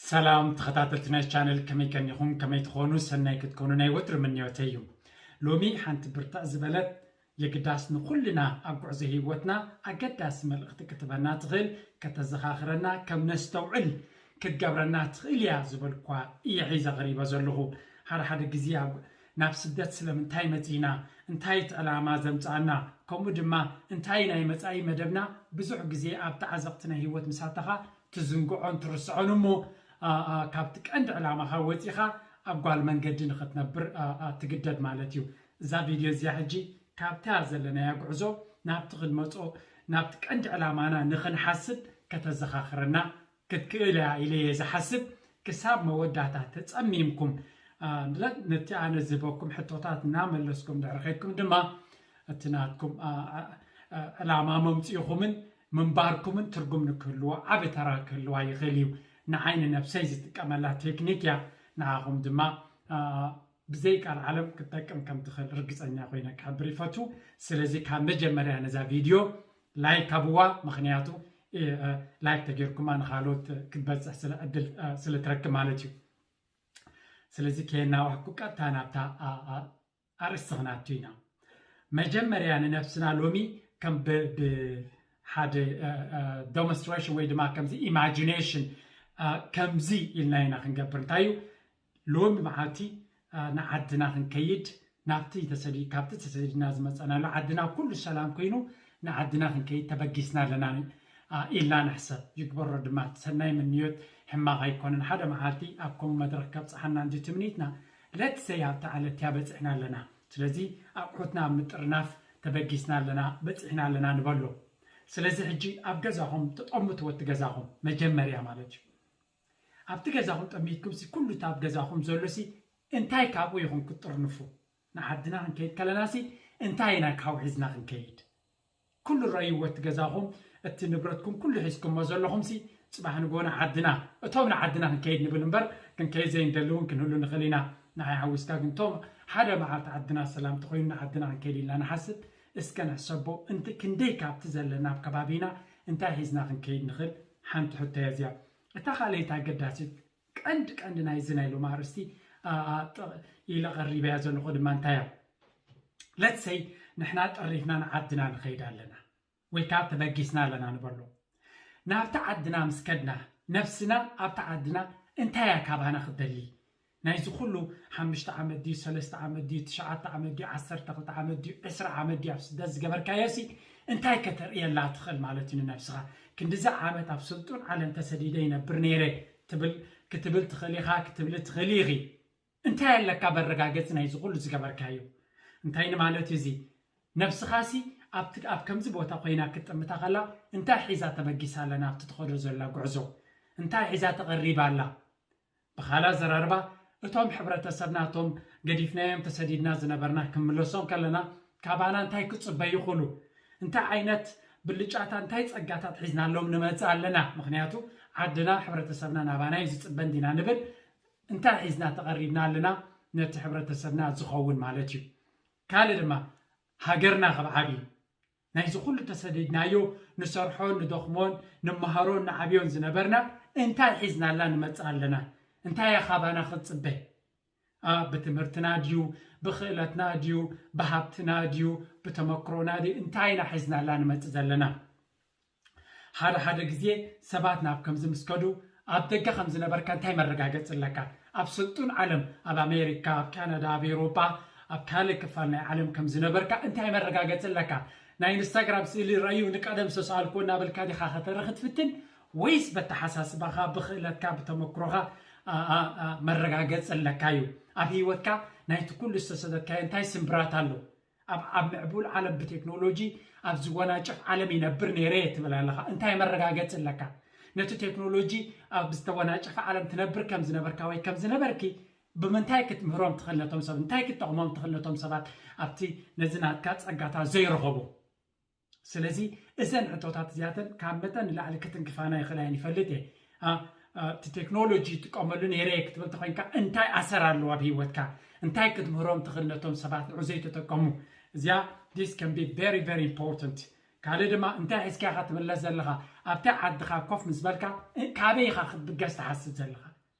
ሰላም ተኸታተልቲ ናይ ቻነል፣ ከመይ ቀኒኹም? ከመይ ትኾኑ? ሰናይ ክትኮኑ ናይ ወትሩ ምንዮተይ እዩ። ሎሚ ሓንቲ ብርትዕ ዝበለት የግዳስ ንኹልና ኣብ ጉዕዞ ህይወትና ኣገዳሲ መልእኽቲ ክትበና ትኽእል፣ ከተዘኻኽረና፣ ከም ነስተውዕል ክትገብረና ትኽእል እያ ዝበልኳ እየ ሒዘ ቀሪበ ዘለኹ። ሓደ ሓደ ግዜ ኣብ ናብ ስደት ስለምንታይ መጺእና? እንታይ እቲ ዕላማ ዘምጽኣና? ከምኡ ድማ እንታይ ናይ መጻኢ መደብና? ብዙሕ ግዜ ኣብቲ ዓዘቕቲ ናይ ህይወት ምስ ኣተኻ ትዝንግዖን ትርስዖን እሞ፣ ኣ፣ ኣ፣ ካብቲ ቀንዲ ዕላማኻ ወጺኻ ኣብ ጓል መንገዲ ንኽትነብር፣ ኣ፣ ኣ፣ ትግደድ ማለት እዩ። እዛ ቪድዮ እዚኣ ሕጂ ካብታ ዘለናያ ጉዕዞ ናብቲ ክንመጾ፣ ናብቲ ቀንዲ ዕላማና ንኽንሓስብ ከተዘኻኽረና ክትክእል እያ ኢለ እየ ዝሓስብ። ክሳብ መወዳእታ ተጸሚምኩም፣ ኣ፣ ለ-፣ ነቲ ኣነ ዝህበኩም ሕቶታት እናመለስኩም ድሕሪ ኸድኩም ድማ፣ እቲ ናትኩም፣ ኣ፣ ኣ፣ ኣ፣ ዕላማ መምጽኢኹምን ምንባርኩምን ትርጉም ንክህልዎ ዓቢ ተራ ክህልዋ ይኽእል እዩ። ንዓይ ንነብሰይ ዝጥቀመላ ቴክኒክ እያ። ንዓኹም ድማ፣ ኣ፣ ብዘይ ቃል ዓለም ክትጠቅም ከም ትኽእል ርግጸኛ ኮይነ ክሕብር ይፈቱ። ስለዚ ካብ መጀመርያ ነዛ ቪድዮ ላይክ ሃብዋ፣ ምኽንያቱ፣ እ፣ እ፣ ላይክ ተጌርኩማ ንኻልኦት ክትበጽሕ ስለ ዕድል፣ እ፣ ስለ ትረክብ ማለት እዩ። ስለዚ ከየናዋሕኩ ቀጥታ ናብታ፣ ኣ፣ ኣ፣ ኣርእስቲ ክንኣቱ ኢና። መጀመርያ ንነብስና ሎሚ ከም ብ-፣ ብሓደ፣ እ፣ እ፣ ዶሞንስትሬሽን ወይ ድማ ከምዚ ኢማጂኔሽን፣ እ፣ ከምዚ ኢልና ኢና ክንገብር። እንታይ እዩ? ሎሚ መዓልቲ፣ እ፣ ንዓድና ክንከይድ፣ ናብቲ ተሰዲ-፣ ካብቲ ተሰዲድና ዝመጸናሉ ዓድና ኩሉ ሰላም ኮይኑ ንዓድና ክንከይድ ተበጊስና ኣለና፣ እ፣ ኢልና ንሕሰብ። ይግበሮ ድማ፣ እቲ ሰናይ ምንዮት ሕማቕ ኣይኮነን። ሓደ መዓልቲ ኣብ ከምኡ መድረኽ ከብጽሓና እንድዩ ትምኒትና። ለት ሰይ ኣብታ ዕለት እያ በጺሕና ኣለና። ስለዚ ኣቑሑትና ኣብ ምጥርናፍ ተበጊስና ኣለና፣ በጺሕና ኣለና ንበሎ። ስለዚ ሕጂ ኣብ ገዛኹም ተጠምትዎ፣ እቲ ገዛኹም መጀመርያ ማለት እዩ። ኣብቲ ገዛኹም ጠሚትኩም ሲ ኩሉ እቲ ኣብ ገዛኹም ዘሎ ሲ እንታይ ካብኡ ኢኹም ክትጥርንፉ? ንዓድና ክንከይድ ከለና ሲ እንታይ ኢና ካብኡ ሒዝና ክንከይድ? ኩሉ ረእይዎ እቲ ገዛኹም፣ እቲ ንብረትኩም ኩሉ ሒዝኩሞ ዘለኹም ሲ ጽባሕ ንግሆ ንዓድና፣ እቶም ንዓድና ክንከይድ ንብል እምበር ክንከይድ ዘይንደሊ እውን ክንህሉ ንኽእል ኢና። ንዓይ ሓዊስካ ግን እቶም ሓደ መዓልቲ ዓድና ሰላም ተኾይኑ ንዓድና ክንከይድ ኢልና ንሓስብ። እስከ ንሕሰቦ፣ እንት-፣ ክንደይ ካብቲ ዘለና ኣብ ከባቢና እንታይ ሒዝና ክንከይድ ንኽእል? ሓንቲ ሕቶ እያ እዚኣ። እታ ካልኣይቲ ኣገዳሲት ቀንዲ ቀንዲ ናይዚ ናይ ሎሚ ኣርእስቲ፣ ኣ፣ ኣ፣ ጥ-፣ ኢለ ቀሪበያ ዘለኹ ድማ እንታይ እያ? ለት ሰይ ንሕና ጠሪፍና ንዓድና ንኸይድ ኣለና ወይ ከዓ ተበጊስና ኣለና ንበሎ። ናብቲ ዓድና ምስ ከድና ነብስና ኣብቲ ዓድና እንታይ እያ ካባና ክትደሊ? ናይዚ ኩሉ ሓሙሽተ ዓመት ድዩ፣ ሰለስተ ዓመት ድዩ፣ ትሽዓተ ዓመት ድዩ፣ ዓሰርተ ክልተ ዓመት ድዩ፣ ዕስራ ዓመት ድዩ ኣብ ስደት ዝገበርካዮ ሲ እንታይ ከተርእየላ ትኽእል ማለት እዩ ንነብስኻ? ክንድዚ ዓመት ኣብ ስልጡን ዓለም ተሰዲደ ይነብር ነይረ ትብል፣ ክትብል ትኽእል ኢኻ፣ ክትብሊ ትኽእሊ ኢኺ። እንታይ ኣለካ መረጋገጺ ናይዚ ኩሉ ዝገበርካዮ? እንታይ ንማለት እዩ እዚ? ነብስኻሲ ኣብቲ፣ ኣብ ከምዚ ቦታ ኮይና ክትጥምታ ከላ እንታይ ሒዛ ተበጊሳ ኣላ ናብቲ ትኸዶ ዘላ ጉዕዞ? እንታይ ሒዛ ተቐሪባ ኣላ? ብኻልእ ኣዘራርባ፣ እቶም ሕብረተሰብና፣ እቶም ገዲፍናዮም ተሰዲድና ዝነበርና ክንምለሶም ከለና ካባና እንታይ ክጽበዩ ይኽእሉ? እንታይ ዓይነት ብልጫታት፣ እንታይ ጸጋታት ሒዝናሎም ንመጽእ ኣለና? ምኽንያቱ ዓድና፣ ሕብረተሰብና ናባና እዩ ዝጽበ እንዲና ንብል። እንታይ ሒዝና ተቐሪብና ኣለና? ነቲ ሕብረተሰብና ዝኸውን ማለት እዩ። ካልእ ድማ ሃገርና ካብ ዓብዩ፣ ናይዚ ኩሉ ተሰዲድናዮ ንሰርሖን ንደኽሞን ንመሃሮን ንዓብዮን ዝነበርና እንታይ ሒዝናላ ንመጽእ ኣለና? እንታይ እያ ካባና ክትጽበ? ኣ፣ ብትምህርትና ድዩ? ብኽእለትና ድዩ? ብሃብትና ድዩ? ብተመክሮና ድዩ? እንታይ ኢና ሒዝናላ ንመጽእ ዘለና? ሓደ ሓደ ግዜ ሰባት ናብ ከምዚ ምስ ከዱ፣ ኣብ ደገ ከም ዝነበርካ እንታይ መረጋገጺ ኣለካ? ኣብ ስልጡን ዓለም፣ ኣብ ኣሜሪካ፣ ኣብ ካናዳ፣ ኣብ ኤውሮጳ፣ ኣብ ካልእ ክፋል ናይ ዓለም ከም ዝነበርካ እንታይ መረጋገጺ ኣለካ? ናይ ኢንስታግራም ስእሊ ረኣዩ ንቀደም ዝተሰኣልኩዎ እናበልካ ዲኻ ከተርኢ ክትፍትን? ወይስ በተሓሳስባኻ፣ ብኽእለትካ፣ ብተመክሮኻ፣ ኣ፣ ኣ፣ ኣ፣ መረጋገጺ ኣለካ እዩ? ኣብ ህይወትካ ናይቲ ኩሉ ዝተሰደድካዮ እንታይ ስምብራት ኣሎ? ኣብ፣ ኣብ ምዕቡል ዓለም ብቴክኖሎጂ ኣብ ዝወናጨፍ ዓለም ይነብር ነይረ እየ ትብል ኣለኻ። እንታይ መረጋገጺ ኣለካ? ነቲ ቴክኖሎጂ ኣብ ዝተወናጨፈ ዓለም ትነብር ከም ዝነበርካ ወይ ከም ዝነበርኪ ብምንታይ ክትምህሮም ትኽእል ነቶም ሰብ? እንታይ ክትጠቕሞም ትኽእል ነቶም ሰባት ኣብቲ ነዚ ናትካ ጸጋታት ዘይረኸቡ? ስለዚ እዘን ሕቶታት እዚኣተን ካብ መጠን ንላዕሊ ክትንክፋና ይኽእላ እየን፣ ይፈልጥ እየ። ኣ፣ ኣ፣ እቲ ቴክኖሎጂ ይጥቀመሉ ነይረ እየ ክትብል ተኾይንካ እንታይ ኣሰር ኣለዎ ኣብ ህይወትካ? እንታይ ክትምህሮም ትኽእል ነቶም ሰባት ንዑ ዘይተጠቀሙ? እዚኣ፣ this can be very, very important። ካልእ ድማ እንታይ ሒዝካ ኢኻ ትምለስ ዘለኻ? ኣብቲ ዓድኻ ኮፍ ምስ በልካ፣ እ፣ ካበይ ኢኻ ክትብገስ ትሓስብ ዘለኻ?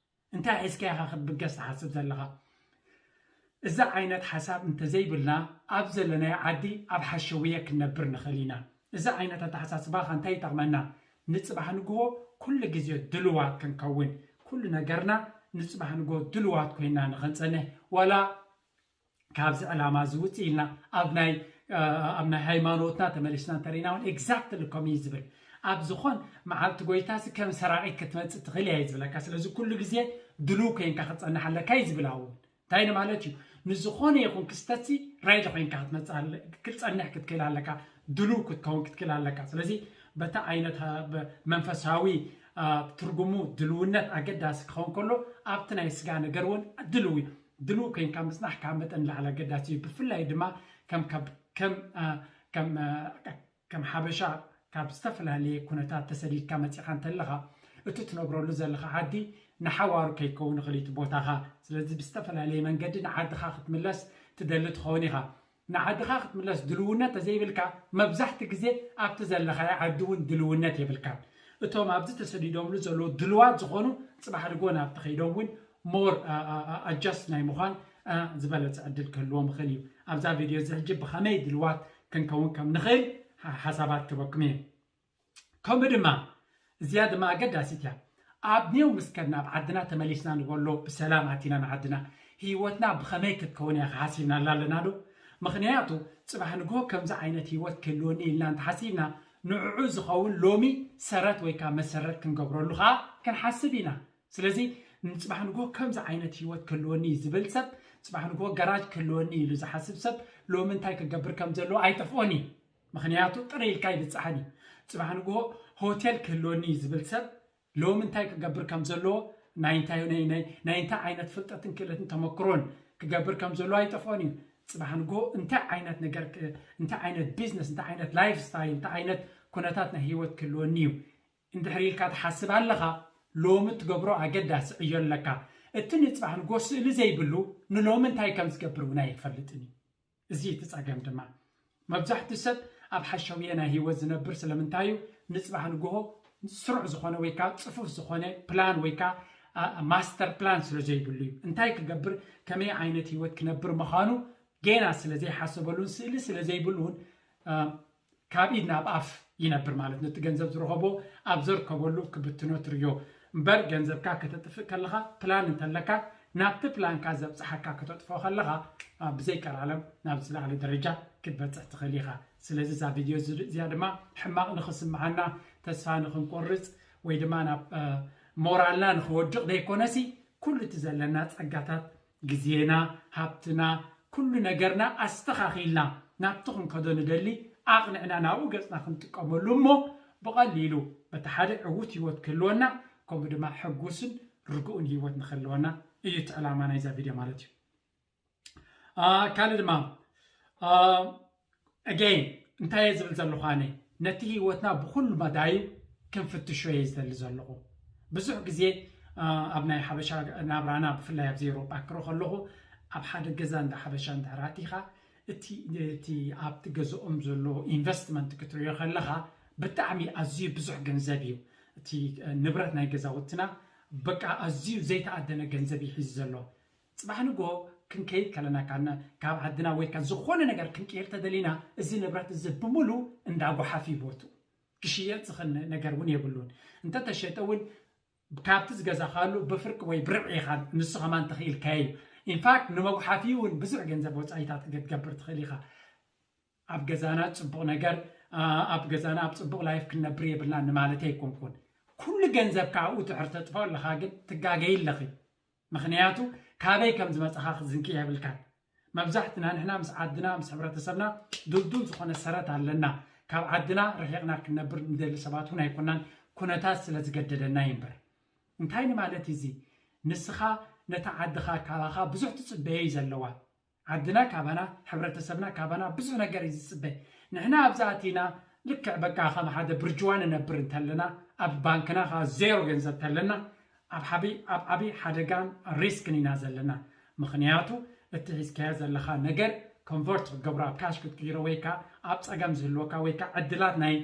እንታይ ሒዝካ ኢኻ ክትብገስ ትሓስብ ዘለኻ? እዚ ዓይነት ሓሳብ እንተዘይብልና ኣብ ዘለናዮ ዓዲ ኣብ ሓሸውየ ክንነብር ንኽእል ኢና። እዚ ዓይነት ኣተሓሳስባኻ እንታይ ይጠቕመና? ንፅባሕ ንግሆ ኩሉ ግዜ ድልዋት ክንከውን፣ ኩሉ ነገርና ንፅባሕ ንግሆ ድልዋት ኮይና ንኽንፀንሕ፣ ዋላ ካብዚ ዕላማ እዚ ውፅእ ኢልና ኣብ ናይ ኣብ ናይ ሃይማኖትና ተመሊስና እንተሪእና እውን exactly ከምኡ እዩ ዝብል። ኣብ ዝኾን መዓልቲ ጎይታሲ ከም ሰራቒት ክትመፅእ ትኽእል እያ እዩ ዝብለካ። ስለዚ ኩሉ ግዜ ድሉው ኮይንካ ክትፀንሕ ኣለካ እዩ ዝብል። ኣብኡ እንታይ ንማለት እዩ? ንዝኾነ ይኹን ክስተትሲ ራይዲ ኮይንካ ክትመፅእ ኣለ- ክትፀንሕ ክትክእል ኣለካ፣ ድሉው ክትከውን ክትክእል ኣለካ። ስለዚ በታ ዓይነት አ፣ በ- መንፈሳዊ አ፣ ትርጉሙ ድልውነት ኣገዳሲ ክኸውን ከሎ ኣብቲ ናይ ስጋ ነገር እውን ድልው እዩ። ድሉው ኮይንካ ምፅናሕ ካብ መጠን ንላዕሊ ኣገዳሲ እዩ። ብፍላይ ድማ ከም ካብ ከም አ፣ ከም አ፣ ከም ሓበሻ ካብ ዝተፈላለየ ኩነታት ተሰዲድካ መፂኻ እንተለኻ እቲ ትነብረሉ ዘለኻ ዓዲ ንሓዋሩ ከይከውን ይኽእል እዩ እቲ ቦታኻ። ስለዚ ብዝተፈላለየ መንገዲ ንዓድኻ ክትምለስ ትደሊ ትኸውን ኢኻ። ንዓድኻ ክትምለስ ድልውነት ተዘይብልካ መብዛሕቲ ግዜ ኣብቲ ዘለኻዮ ዓዲ እውን ድልውነት የብልካን። እቶም ኣብዚ ተሰዲዶምሉ ዘለዉ ድልዋት ዝኾኑ ፅባሕ ድጎ ናብቲ ከይዶም እውን more adjust ናይ ምዃን ዝበለፀ ዕድል ክህልዎም ይኽእል እዩ። ኣብዛ ቪድዮ እዚ ሕጂ ብኸመይ ድልዋት ክንከውን ከም ንኽእል ሓሳባት ክበኩም እየ። ከምኡ ድማ እዚኣ ድማ ኣገዳሲት እያ። ኣብ ኔው ምስ ከድና ኣብ ዓድና ተመሊስና ንበሎ ብሰላም ኣቲና ንዓድና ህይወትና ብኸመይ ክትከውን እያ ሓሲብናላ ኣለና ዶ? ምኽንያቱ ፅባሕ ንግሆ ከምዚ ዓይነት ህይወት ክህልወኒ ኢልና እንተሓሲብና ንዕዑ ዝኸውን ሎሚ ሰረት ወይ ከዓ መሰረት ክንገብረሉ ከዓ ክንሓስብ ኢና። ስለዚ ንፅባሕ ንግሆ ከምዚ ዓይነት ህይወት ክህልወኒ እዩ ዝብል ሰብ፣ ፅባሕ ንግሆ ገራጅ ክህልወኒ ኢሉ ዝሓስብ ሰብ ሎሚ እንታይ ክገብር ከም ዘለዎ ኣይጠፍኦን እዩ። ምኽንያቱ ጥረ ኢልካ ኣይብፃሕን እዩ። ፅባሕ ንግሆ ሆቴል ክህልወኒ እዩ ዝብል ሰብ ሎሚ እንታይ ክገብር ከም ዘለዎ ናይ እንታይ ናይ እንታይ ዓይነት ፍልጠትን ክእለትን ተመክሮን ክገብር ከም ዘለዎ ኣይጠፍኦን እዩ። ፅባሕ ንግሆ እንታይ ዓይነት ነገር እንታይ ዓይነት ቢዝነስ እንታይ ዓይነት ላይፍ ስታይል እንታይ ዓይነት ኩነታት ናይ ህይወት ክህልወኒ እዩ እንድሕር ኢልካ ትሓስብ ኣለኻ። ሎሚ ትገብሮ ኣገዳሲ ዕዮ ኣለካ። እቲ ንፅባሕ ንግሆ ስእሊ ዘይብሉ ንሎሚ እንታይ ከም ዝገብር እውን ኣይፈልጥን እዩ። እዚ እቲ ፀገም ድማ መብዛሕትኡ ሰብ ኣብ ሓሸውየ ናይ ህይወት ዝነብር ስለምንታይ እዩ? ንፅባሕ ንግሆ ስሩዕ ዝኾነ ወይ ከዓ ፅፉፍ ዝኾነ ፕላን ወይ ከዓ ማስተር ፕላን ስለ ዘይብሉ እዩ። እንታይ ክገብር ከመይ ዓይነት ህይወት ክነብር ምዃኑ ጌና ስለ ዘይሓሰበሉን ስእሊ ስለ ዘይብሉን ካብ ኢድ ናብ ኣፍ ይነብር ማለት ነቲ ገንዘብ ዝረኸቦ ኣብ ዘርከበሉ ክብትኖ ትርዮ እምበር ገንዘብካ ከተጥፍእ ከለኻ ፕላን እንተለካ ናብቲ ፕላንካ ዘብፅሓካ ከተጥፍኦ ከለኻ ብዘይቀላለም ናብ ዝለዓለ ደረጃ ክትበፅሕ ትኽእል ኢኻ። ስለዚ እዛ ቪድዮ እዚኣ ድማ ሕማቕ ንኽስምዓና ተስፋ ንኽንቆርፅ ወይ ድማ ናብ ሞራልና ንኽወድቕ ዘይኮነሲ ኩሉ እቲ ዘለና ፀጋታት ግዜና ሃብትና ኩሉ ነገርና ኣስተኻኺልና ናብቲ ክንከዶ ንደሊ ኣቕኒዕና ናብኡ ገፅና ክንጥቀመሉ እሞ ብቐሊሉ በቲ ሓደ ዕዉት ህይወት ክህልወና ከምኡ ድማ ሕጉስን ርግኡን ህይወት ንክህልወና እዩ እቲ ዕላማ ናይዛ ቪድዮ ማለት እዩ። ካልእ ድማ ኣገይን እንታይ እየ ዝብል ዘለኹ ኣነ ነቲ ህይወትና ብኩሉ መዳዩ ክንፍትሾ እየ ዝደሊ ዘለኹ። ብዙሕ ግዜ ኣብ ናይ ሓበሻ ናብራና ብፍላይ ኣብዚ ኤውሮጳ ክርኢ ከለኹ ኣብ ሓደ ገዛ እንዳ ሓበሻ እንድሕር ኣቲኻ እቲ እቲ ኣብቲ ገዛኦም ዘሎ ኢንቨስትመንት ክትሪኦ ከለኻ ብጣዕሚ ኣዝዩ ብዙሕ ገንዘብ እዩ። እቲ ንብረት ናይ ገዛውትና በቃ ኣዝዩ ዘይተኣደነ ገንዘብ እዩ ሒዙ ዘሎ። ፅባሕ ንግሆ ክንከይድ ከለና ካብ ዓድና ወይ ዝኾነ ነገር ክንቅይር ተደሊና እዚ ንብረት እዚ ብምሉ እንዳጓሓፍ ይቦቱ ክሽየጥ ዝኽእል ነገር እውን የብሉን። እንተተሸጠ እውን ካብቲ ዝገዛኻሉ ብፍርቂ ወይ ብርብዒ ኢኻ ንሱ ከማን ተኽኢልካዮ እዩ። ኢንፋክት ንመጉሓፊ እውን ብዙሕ ገንዘብ ወፃኢታት ክትገብር ትኽእል ኢኻ። ኣብ ገዛና ፅቡቕ ነገር ኣብ ገዛና ኣብ ፅቡቕ ላይፍ ክንነብር የብልና ንማለት ኣይኮንኩን። ኩሉ ገንዘብካ ኣብኡ ትሕር ተጥፍኦ ኣለኻ ግን ትጋገይ ኣለኺ። ምኽንያቱ ካበይ ከም ዝመፅኻ ክትዝንኪ የብልካን። መብዛሕትና ንሕና ምስ ዓድና ምስ ሕብረተሰብና ድልዱል ዝኾነ ሰረት ኣለና። ካብ ዓድና ርሒቕና ክንነብር ንደሊ ሰባት እውን ኣይኮናን ኩነታት ስለ ዝገደደና እዩ እምበር። እንታይ ንማለት እዩ እዚ? ንስኻ ነታ ዓድኻ ካባኻ ብዙሕ ትፅበዮ እዩ ዘለዋ። ዓድና ካባና ሕብረተሰብና ካባና ብዙሕ ነገር እዩ ዝፅበ። ንሕና ኣብዚ ኣቲና ልክዕ በቃ ከም ሓደ ብርጅዋ ንነብር እንተለና ኣብ ባንክና ከዓ ዜሮ ገንዘብ እንተለና ኣብ ዓብይ ኣብ ዓብይ ሓደጋን ሪስክን ኢና ዘለና። ምኽንያቱ እቲ ሒዝካዮ ዘለኻ ነገር ኮንቨርት ክትገብሮ ኣብ ካሽ ክትቅይሮ ወይ ከዓ ኣብ ፀገም ዝህልወካ ወይ ከዓ ዕድላት ናይ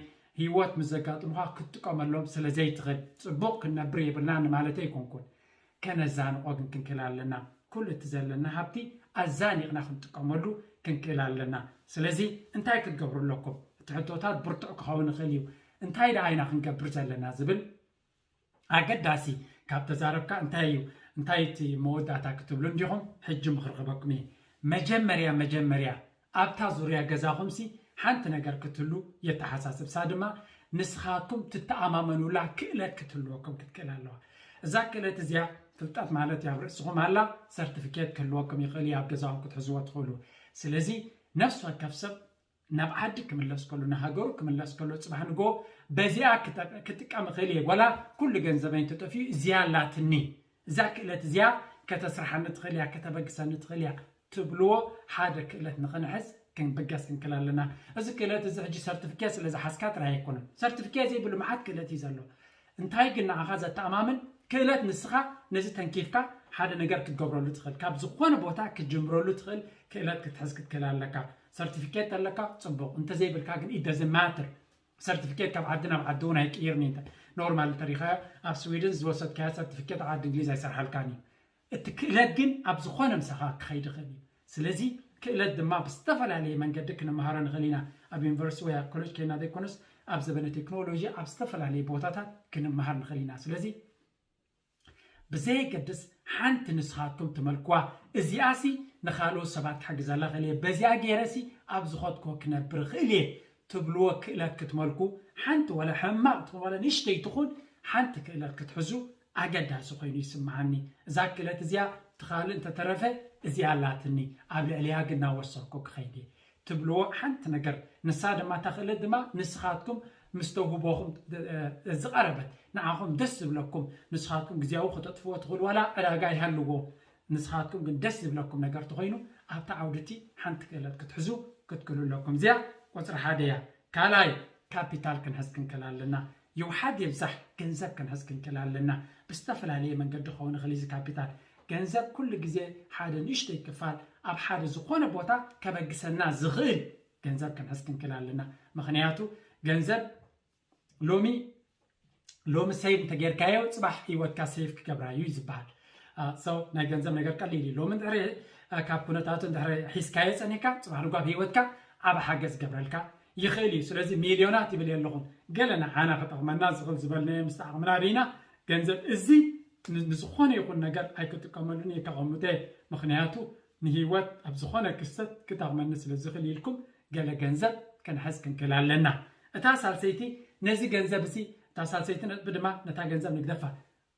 ህይወት ምስ ዘጋጥሙኻ ክትጥቀመሎም ስለ ዘይትኽእል ፅቡቕ ክንነብር የብልና ንማለተይ ኣይኮንኩን። ከነዛንቆ ግን ክንክእል ኣለና። ኩሉ እቲ ዘለና ሃብቲ ኣዛኒቕና ክንጥቀመሉ ክንክእል ኣለና። ስለዚ እንታይ ክትገብሩ ኣለኩም? እቲ ሕቶታት ብርቱዕ ክኸውን ይኽእል እዩ። እንታይ ደኣ ኢና ክንገብር ዘለና ዝብል ኣገዳሲ ካብ ተዛረብካ እንታይ እዩ እንታይ እቲ መወዳእታ ክትብሉ እንዲኹም? ሕጂ ምኽሪ ክበኩም እየ። መጀመርያ መጀመርያ ኣብታ ዙርያ ገዛኹምሲ ሓንቲ ነገር ክትህሉ የተሓሳስብ። እሳ ድማ ንስኻትኩም ትተኣማመኑላ ክእለት ክትህልወኩም ክትክእል ኣለዋ። እዛ ክእለት እዚኣ ፍልጠት ማለት እዩ። ኣብ ርእስኹም ኣላ። ሰርቲፊኬት ክህልወኩም ይኽእል እዩ፣ ኣብ ገዛኹም ክትሕዝዎ ትኽእሉ። ስለዚ ነፍሲ ወከፍ ሰብ ናብ ዓዲ ክምለስ ከሎ፣ ንሃገሩ ክምለስ ከሎ፣ ጽባሕ ንጎ በዚኣ ክጠ- ክጥቀም እኽእል እየ፣ ዋላ ኩሉ ገንዘበይ እንተጠፍዩ እዚኣ ኣላትኒ፣ እዛ ክእለት እዚኣ ከተስርሓኒ ትኽእል እያ፣ ከተበግሰኒ ትኽእል እያ ትብልዎ ሓደ ክእለት ንኽንሕዝ ክንብገስ ክንክእል ኣለና። እዚ ክእለት እዚ ሕጂ ሰርቲፊኬት ስለ ዝሓዝካ ጥራይ ኣይኮነን። ሰርቲፊኬት ዘይብሉ መዓት ክእለት እዩ ዘሎ። እንታይ ግን ንዓኻ ዘተኣማምን ክእለት ንስኻ ነዚ ተንኪፍካ ሓደ ነገር ክትገብረሉ ትኽእል፣ ካብ ዝኾነ ቦታ ክትጅምረሉ ትኽእል ክእለት ክትሕዝ ክትክእል ኣለካ። ሰርቲፊኬት ኣለካ ጽቡቕ፣ እንተዘይብልካ ግን ኢደዝን ማትር። ሰርቲፊኬት ካብ ዓዲ ናብ ዓዲ እውን ኣይቅይርን እዩ። ኖርማል እንተሪኻዮ ኣብ ስዊድን ዝወሰድካዮ ሰርቲፊኬት ኣብ ዓዲ እንግሊዝ ኣይሰርሓልካን እዩ። እቲ ክእለት ግን ኣብ ዝኾነ ምሳኻ ክኸይድ ይኽእል እዩ። ስለዚ ክእለት ድማ ብዝተፈላለየ መንገዲ ክንመሃሮ ንኽእል ኢና። ኣብ ዩኒቨርሲቲ ወይ ኣብ ኮሌጅ ከይና ዘይኮነስ ኣብ ዘበነ ቴክኖሎጂ ኣብ ዝተፈላለየ ቦታታት ክንመሃር ንኽእል ኢና። ስለዚ ብዘየገድስ ሓንቲ ንስኻትኩም ትመልክዋ እዚኣሲ ንኻልኦት ሰባት ክሕግዘላ ክእል እየ፣ በዚኣ ገይረሲ ኣብ ዝኸድኮ ክነብር እኽእል እየ ትብልዎ ክእለት ክትመልኩ ሓንቲ ወላ ሕማቕ ትኹን ወላ ንእሽተይ ትኹን ሓንቲ ክእለት ክትሕዙ ኣገዳሲ ኮይኑ ይስምዓኒ። እዛ ክእለት እዚኣ ትኻልእ እንተተረፈ እዚኣ ኣላትኒ ኣብ ልዕሊያ ግን እናወሰኽኩ ክኸይድ እየ ትብልዎ ሓንቲ ነገር ንሳ ድማ እታ ክእለት ድማ ንስኻትኩም ምስ ተውህቦኹም ዝቐረበት ንዓኹም ደስ ዝብለኩም ንስኻትኩም ግዜያዊ ከተጥፍዎ ትኽእሉ ዋላ ዕዳጋ ይሃልዎ ንስኻትኩም ግን ደስ ዝብለኩም ነገር ተኾይኑ ኣብታ ዓውዲ እቲ ሓንቲ ክእለት ክትሕዙ ክትክእሉ ኣለኩም። እዚኣ ቁፅሪ ሓደ እያ። ካልኣይ ካፒታል ክንሕዝ ክንክእል ኣለና። ይውሓድ ይብዛሕ ገንዘብ ክንሕዝ ክንክእል ኣለና። ብዝተፈላለየ መንገዲ ክኸውን ይኽእል እዚ ካፒታል። ገንዘብ ኩሉ ግዜ ሓደ ንእሽተይ ክፋል ኣብ ሓደ ዝኾነ ቦታ ከበግሰና ዝኽእል ገንዘብ ክንሕዝ ክንክእል ኣለና። ምኽንያቱ ገንዘብ ሎሚ ሎሚ ሴቭ እንተጌርካዮ ፅባሕ ህይወትካ ሴቭ ክገብራ እዩ ዝበሃል። ሰው ናይ ገንዘብ ነገር ቀሊል እዩ። ሎሚ እንድሕሪ ካብ ኩነታቱ እንድሕሪ ሒዝካዮ ፀኒሕካ ፅባሕ ንጓብ ህይወትካ ዓብ ሓገዝ ገብረልካ ይኽእል እዩ። ስለዚ ሚልዮናት ይብል የለኹም። ገለ ንዓና ክጠቕመና ዝኽእል ዝበልናዮ ምስ ተዓቕምና ርኢና ገንዘብ እዚ ን- ንዝኾነ ይኹን ነገር ኣይክጥቀመሉን እየ ከቐምጦ እየ። ምኽንያቱ ንህይወት ኣብ ዝኾነ ክስተት ክጠቕመኒ ስለ ዝኽእል ኢልኩም ገለ ገንዘብ ክንሕዝ ክንክእል ኣለና። እታ ሳልሰይቲ ነዚ ገንዘብ እዚ እታ ሳልሰይቲ ነጥቢ ድማ ነታ ገንዘብ ንግደፋ።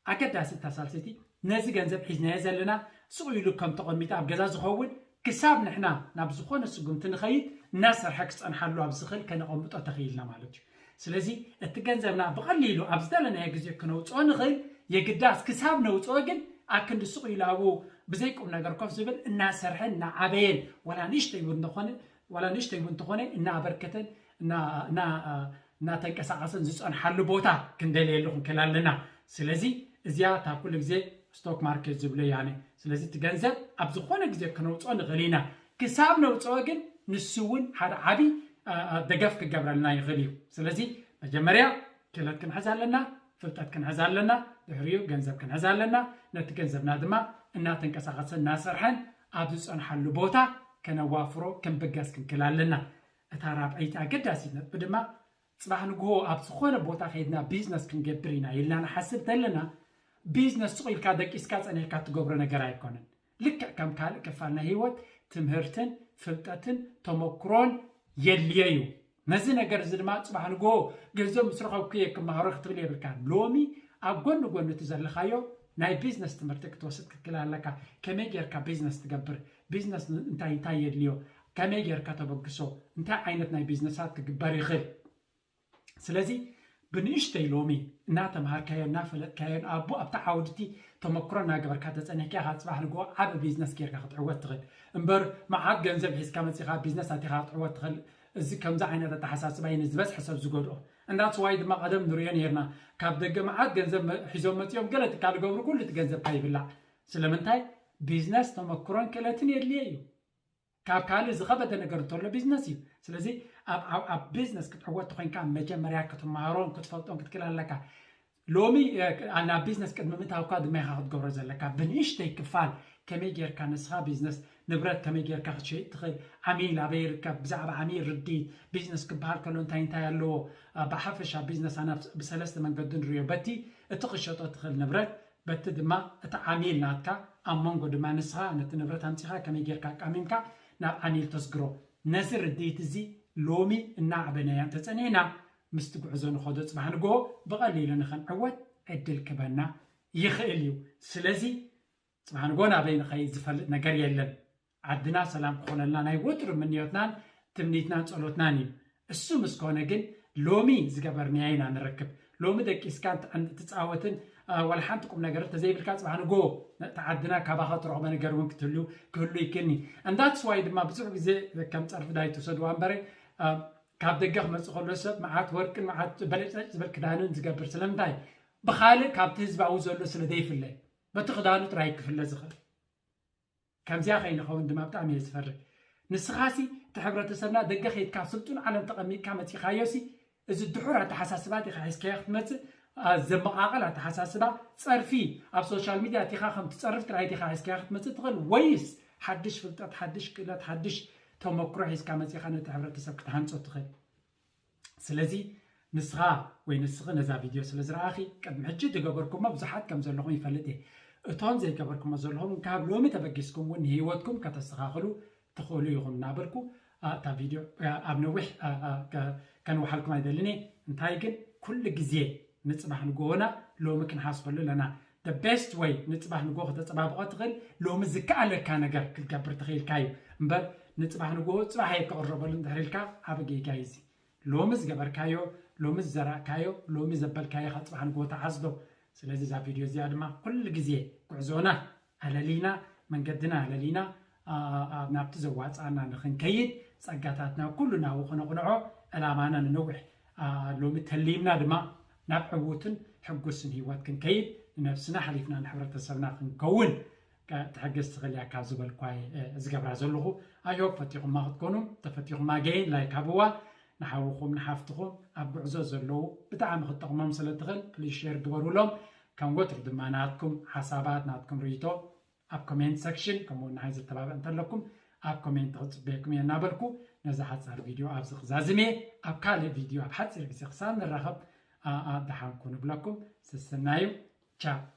ኣገዳሲ እታ ሳልሰይቲ ነዚ ገንዘብ ሒዝናዮ ዘለና ስቕ ኢሉ ከም ተቐሚጡ ኣብ ገዛ ዝኸውን ክሳብ ንሕና ናብ ዝኾነ ስጉምቲ ንኸይድ እናሰርሐ ክፀንሓሉ ኣብ ዝኽእል ከነቐምጦ ተኽኢልና ማለት እዩ። ስለዚ እቲ ገንዘብና ብቐሊሉ ኣብ ዝደለናዮ ግዜ ክነውፅኦ ንኽእል የግዳስ ክሳብ ነውፅኦ ግን ኣክንዲ ስቕ ኢሉ ኣብኡ ብዘይ ቁም ነገር ኮፍ ዝብል እናሰርሐን እናዓበየን ዋላ ንእሽተይ እውን እንተኾነ ዋላ ንእሽተይ እውን እንተኾነ እናኣበርከተን እና- እና- እናተንቀሳቐሰን ዝፀንሓሉ ቦታ ክንደልየሉ ክንክእል ኣለና። ስለዚ እዚኣ እታ ኩሉ ግዜ ስቶክ ማርኬት ዝብሎ እያነ። ስለዚ እቲ ገንዘብ ኣብ ዝኾነ ግዜ ክነውፅኦ ንኽእል ኢና። ክሳብ ነውፅኦ ግን ንሱ እውን ሓደ ዓብዪ አ- አ- ደገፍ ክገብረልና ይኽእል እዩ። ስለዚ መጀመርያ ክእለት ክንሕዝ ኣለና፣ ፍልጠት ክንሕዝ ኣለና፣ ድሕሪኡ ገንዘብ ክንሕዝ ኣለና። ነቲ ገንዘብና ድማ እናተንቀሳቐሰን እናሰርሐን ኣብ ዝፀንሓሉ ቦታ ከነዋፍሮ ክንብገስ ክንክእል ኣለና። እታ ራብዐይቲ ኣገዳሲት ነጥቢ ድማ ፅባሕ ንግሆ ኣብ ዝኾነ ቦታ ከይድና ቢዝነስ ክንገብር ኢና ኢልና ንሓስብ ተለና ቢዝነስ ስቕ ኢልካ ደቂስካ ፀኒሕካ ትገብሮ ነገር ኣይኮነን። ልክዕ ከም ካልእ ክፋል ናይ ህይወት ትምህርትን ፍልጠትን ተመክሮን የድልዮ እዩ። ነዚ ነገር እዚ ድማ ፅባሕ ንግሆ ገንዘብ ምስ ረኸብኩ እየ ክመሃሮ ክትብል የብልካ። ሎሚ ኣብ ጎኒ ጎኒ እቲ ዘለኻዮ ናይ ቢዝነስ ትምህርቲ ክትወስድ ክትክእል ኣለካ። ከመይ ጌርካ ቢዝነስ ትገብር፣ ቢዝነስ እንታይ እንታይ የድልዮ፣ ከመይ ጌርካ ተበግሶ፣ እንታይ ዓይነት ናይ ቢዝነሳት ክግበር ይኽእል። ስለዚ ብንእሽተይ ሎሚ እናተምሃርካዮ እናፈለጥካዮን ኣብኡ ኣብቲ ዓውድቲ ተመክሮ እናገበርካ ተፀኒሕካ ኢኻ ፅባሕ ንግሆ ዓብ ቢዝነስ ጌርካ ክትዕወት ትኽእል እምበር መዓት ገንዘብ ሒዝካ መፂኻ ቢዝነስ ኣቲኻ ክትዕወት ትኽእል። እዚ ከምዚ ዓይነት ኣተሓሳስባ እዩ ንዝበዝሐ ሰብ ዝጎድኦ። እንዳትስ ዋይ ድማ ቀደም ንሪኦ ነርና ካብ ደገ መዓት ገንዘብ ሒዞም መፂኦም ገለ ትካል ገብሩ ኩሉ እቲ ገንዘብካ ይብላዕ። ስለምንታይ? ቢዝነስ ተመክሮን ክእለትን የድልየ እዩ። ካብ ካልእ ዝኸበደ ነገር እንተሎ ቢዝነስ እዩ። ስለዚ ኣብ ቢዝነስ ክትዕወት ተኮይንካ መጀመርያ ክትመሃሮን ክትፈልጦን ክትክእል ኣለካ። ሎሚ ናብ ቢዝነስ ቅድሚ ምእታውካ ድማ ኢኻ ክትገብሮ ዘለካ። ብንእሽተይ ክፋል ከመይ ጌርካ ንስኻ ቢዝነስ ንብረት ከመይ ጌርካ ክትሸይጥ ትኽእል፣ ዓሚል ኣበይ ይርከብ፣ ብዛዕባ ዓሚል ርድኢት፣ ቢዝነስ ክበሃል ከሎ እንታይ እንታይ ኣለዎ፣ ብሓፈሻ ቢዝነስ ኣና ብሰለስተ መንገዲ ንሪኦ፣ በቲ እቲ ክሸጦ ትኽእል ንብረት፣ በቲ ድማ እቲ ዓሚል ናትካ፣ ኣብ መንጎ ድማ ንስኻ ነቲ ንብረት ኣምጺኻ ከመይ ጌርካ ኣቃሚምካ ናብ ዓሚል ተስግሮ። ነዚ ርድኢት እዚ ሎሚ እናዕበናዮ እንተጸኒሕና፣ ምስቲ ጉዕዞ ንኸዶ ጽባሕ ንግሆ ብቐሊሉ ንኽንዕወት ዕድል ክበና ይኽእል እዩ። ስለዚ ጽባሕ ንግሆ ናበይ ንኸይድ ዝፈልጥ ነገር የለን። ዓድና ሰላም ክኾነልና ናይ ወትሩ ምንዮትናን ትምኒትናን ጸሎትናን እዩ። እሱ ምስ ኮነ ግን ሎሚ ዝገበርናዮ ኢና ንረክብ። ሎሚ ደቂስካ ትጻወትን ዋላ ሓንቲ ቁም ነገር ተዘይብልካ ጽባሕ ንግሆ እቲ ዓድና ካባኻ ትረኽቦ ነገር እውን ክትህሉ ክህሉ ይክእልኒ። And that's why ድማ ብዙሕ ግዜ ከም ጸርፊ ዳይ ትውሰድዋ እምበረ ካብ ደገ ክመጽእ ከሎ ሰብ መዓት ወርቅን መዓት በለጭለጭ ዝበል ክዳንን ዝገብር ስለምንታይ? ብኻልእ ካብቲ ህዝባዊ ዘሎ ስለ ዘይፍለ በቲ ክዳኑ ጥራይ ክፍለ ዝኽእል። ከምዚኣ ከይንኸውን ድማ ብጣዕሚ እየ ዝፈርህ። ንስኻሲ እቲ ሕብረተሰብና ደገ ከይድካ ስልጡን ዓለም ተቐሚጥካ መፂኻዮሲ እዚ ድሑር ኣተሓሳስባ ዲኻ ሒዝካዮ ክትመፅእ፣ ዘመቓቐል ኣተሓሳስባ ጸርፊ ኣብ ሶሻል ሚድያ እቲኻ ከም ትጸርፍ ጥራይ ዲኻ ሒዝካዮ ክትመፅእ ትኽእል ወይስ ሓድሽ ፍልጠት፣ ሓድሽ ክእለት፣ ሓድሽ ተመክሮ ሒዝካ መፂኻ ነቲ ሕብረተሰብ ክትሃንጾ ትኽእል? ስለዚ ንስኻ ወይ ንስኺ ነዛ ቪድዮ ስለ ዝረኣኺ ቅድሚ ሕጂ ዝገበርኩሞ ብዙሓት ከም ዘለኹም ይፈልጥ እየ። እቶም ዘይገበርኩሞ ዘለኹም ካብ ሎሚ ተበጊስኩም እውን ንህይወትኩም ከተስተኻኽሉ ትኽእሉ ኢኹም እናበልኩ እታ ቪድዮ ኣብ ነዊሕ ከንውሓልኩም ኣይደልን እየ። እንታይ ግን ኩሉ ግዜ ንፅባሕ ንግሆና ሎሚ ክንሓስበሉ ኣለና። The best way ንፅባሕ ንግሆ ከተፀባብቖ ትኽእል ሎሚ ዝከኣለካ ነገር ክትገብር ትኽእልካ እዩ እምበር ንፅባሕ ንግሆ ፅባሕ እየ ክቕረበሉ እንድሕር ኢልካ ዓቢ ጌጋ እዩ እዚ። ሎሚ ዝገበርካዮ፣ ሎሚ ዝዘራእካዮ፣ ሎሚ ዘበልካዮ ኢኻ ፅባሕ ንግሆ ትዓዝዶ። ስለዚ እዛ ቪድዮ እዚኣ ድማ ኩሉ ግዜ ጉዕዞና ኣለሊና መንገድና ኣለሊና ናብቲ ዘዋፅኣና ንኽንከይድ ጸጋታትና ኩሉ ናብኡ ክነቕንዖ ዕላማና ንነዊሕ ሎሚ ተሊምና ድማ ናብ ዕዉትን ሕጉስን ህይወት ክንከይድ ንነብስና ሓሊፍና ንሕብረተሰብና ክንከውን ትሕግዝ ትኽእል እያ ካብ ዝበልኳ ዝገብራ ዘለኹ። I hope ፈቲኹማ ክትኮኑ። ተፈቲኹማ ገይን ላይክ ሃብዋ። ንሓውኹም ንሓፍትኹም ኣብ ጉዕዞ ዘለዉ ብጣዕሚ ክትጠቕሞም ስለ ትኽእል ፕሊዝ ሼር ግበሩሎም። ከም ወትሩ ድማ ናትኩም ሓሳባት ናትኩም ርእይቶ ኣብ ኮሜንት ሰክሽን ከምኡ ንዓይ ዘተባብዕ እንተለኩም ኣብ ኮሜንት ክጽበየኩም እየ እናበልኩ ነዛ ሓጻር ቪድዮ ኣብዚ ክዛዝም እየ። ኣብ ካልእ ቪድዮ ኣብ ሓጺር ግዜ ክሳብ ንራኸብ ደሓንኩ ንብለኩም። ስስናዩ ቻው።